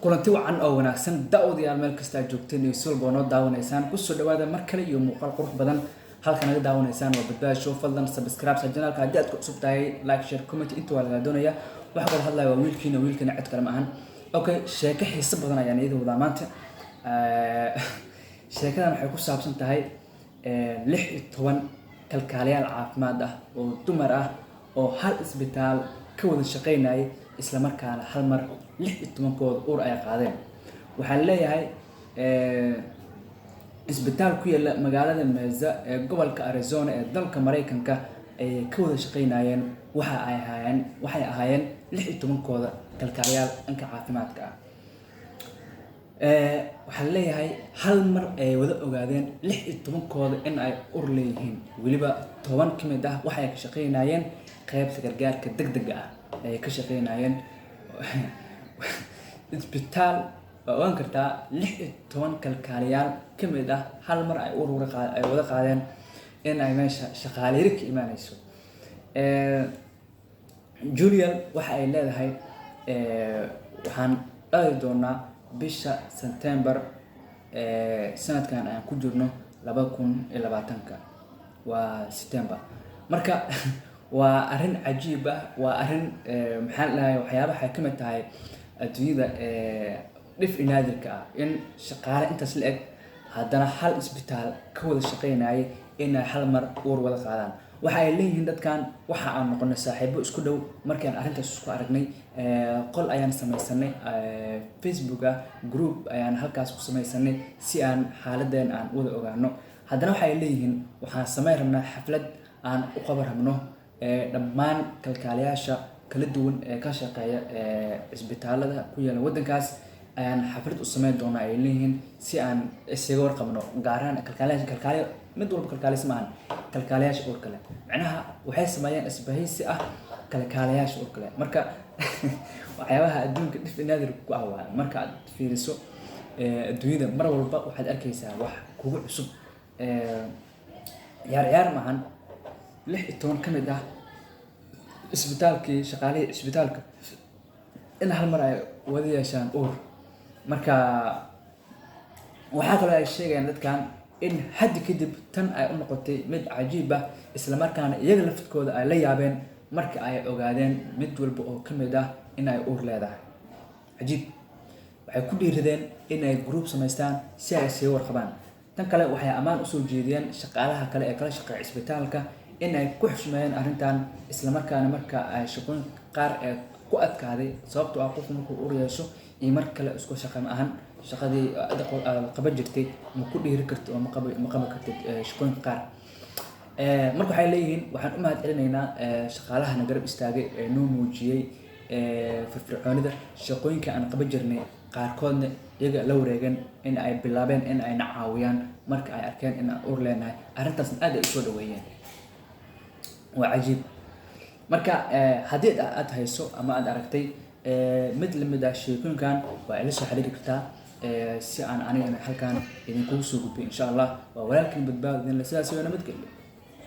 Kulanti wacan oo wanaagsan, daawadayaal, meel kasta aad joogteen iyo si walba oo noo daawanaysaan, kusoo dhawaada mar kale iyo muuqaal qurux badan. Halkan naga daawanaysaan waa Badbaado Show. Fadlan subscribe sa channelka haddii aad ku cusub tahay, like, share, comment inta waa lagaa doonaya. Waxa kala hadlaya waa wiilkiina, wiilkiina, cid kale ma ahan. Okay, sheeko xiiso badan ayaan idin wadaa maanta. Sheekadan waxay ku saabsan tahay 16 kalkaaliyaal caafimaad ah oo dumar ah oo hal isbitaal ka wada shaqaynayay, isla markaana hal mar 16-kooda uur ay qaadeen. Waxaan leeyahay, isbitaal ku yaalla magaalada Mesa ee gobolka Arizona ee dalka Mareykanka ayay ka wada shaqaynayeen. Waxa ay ahaayeen waxay ahaayeen 16-kooda kalkaaliyaal dhanka caafimaadka ah. Waxaan leeyahay, hal mar ay wada ogaadeen 16-kooda in ay ur leeyihiin. Weliba 10 ka mid ah waxay ka shaqaynayeen qeybta gargaarka degdega ah ayay ka shaqaynayeen. Isbitaal waa ogaan kartaa, 16 kalkaaliyaal ka mid ah hal mar ay ur ay wada qaadeen, in ay meesha shaqaale yari ka imaaneyso. Julian waxa ay leedahay, waxaan dhali doonaa bisha September sanadkan aan ku jirno, 2020-ka, waa September. Marka waa arrin cajiib ah, waa arrin, maxaan dhahay, waxyaabaha ay ka mid tahay adduunyada dhif iyo naadirka ah, in shaqaale intaas la eg haddana hal isbitaal ka wada shaqaynayay inay hal mar uur wada qaadaan. Waxa ay leeyihiin dadkan, waxa aan noqonay saaxiibo isku dhow markaan arrintaas isku aragnay. Qol ayaan samaysanay Facebook ah, group ayaan halkaas ku samaysanay si aan xaaladeen aan wada ogaano. Haddana waxay leeyihiin, waxaan samayn rabnaa xaflad aan u qaban rabno dhammaan kalkaaliyaasha kala duwan ee ka shaqeeya cisbitaalada ku yaala waddankaas ayaan xaflad u sameyn doonaa, ay leeyihiin, si aan isaga warqabno, gaar ahaan kalkaaliyaasha. Kalkaaliya mid walba kalkaalis ma ahan, kalkaaliyaasha uurka leh. Macnaha waxay sameeyaan isbahaysi ah kalkaaliyaasha uurka leh. Marka waxyaabaha adduunka dhif iyo naadir ku ah waaye. Marka aad fiiriso adduunyada, mar walba waxaad arkaysaa wax kugu cusub. Ciyaar ciyaar maahan, 16 ka mid ah isbitaalkii, shaqaalihii isbitaalka, in hal mar ay wada yeeshaan uur. Marka waxaa kaloo ay sheegayaan dadkan in haddi kadib tan ay u noqotay mid cajiib ah, isla markaana iyaga laftkooda ay la yaabeen marka ay ogaadeen mid walba oo ka mid ah in ay uur leedahay. Cajiib. Waxay ku dhiiradeen in ay group samaystaan si ay isaga warqabaan. Tan kale, waxay ammaan usoo jeediyeen shaqaalaha kale ee kala shaqeeya isbitaalka in ay ku xushmeeyeen arrintan, isla markaana marka ay shaqooyinka qaar ee ku adkaaday, sababtoo ah qofku markuu uur yeesho iyo mar kale isku shaqa ma ahan. Shaqadii aad qaban jirtay ma ku dhiiri kartid oo ma qaban kartid shaqooyinka qaar. Marka waxay leeyihiin, waxaan u mahad celinaynaa shaqaalahana garab istaagay ee noo muujiyey firfircoonida. Shaqooyinka aan qaban jirnay qaarkoodna iyaga la wareegeen, in ay bilaabeen in ay na caawiyaan marka ay arkeen in aan uur leenahay. Arrintaasna aad ay usoo dhaweeyeen. Waa cajiib. Marka haddii aad hayso ama aad aragtay mid lamid ah sheekooyinkan, waa ila soo xiriiri kartaa si aan anigana halkan idinkugu soo gudbiyo, insha Allah. Waa walaalkiin Badbaado idinle, sidaas iyo nabadgelyo.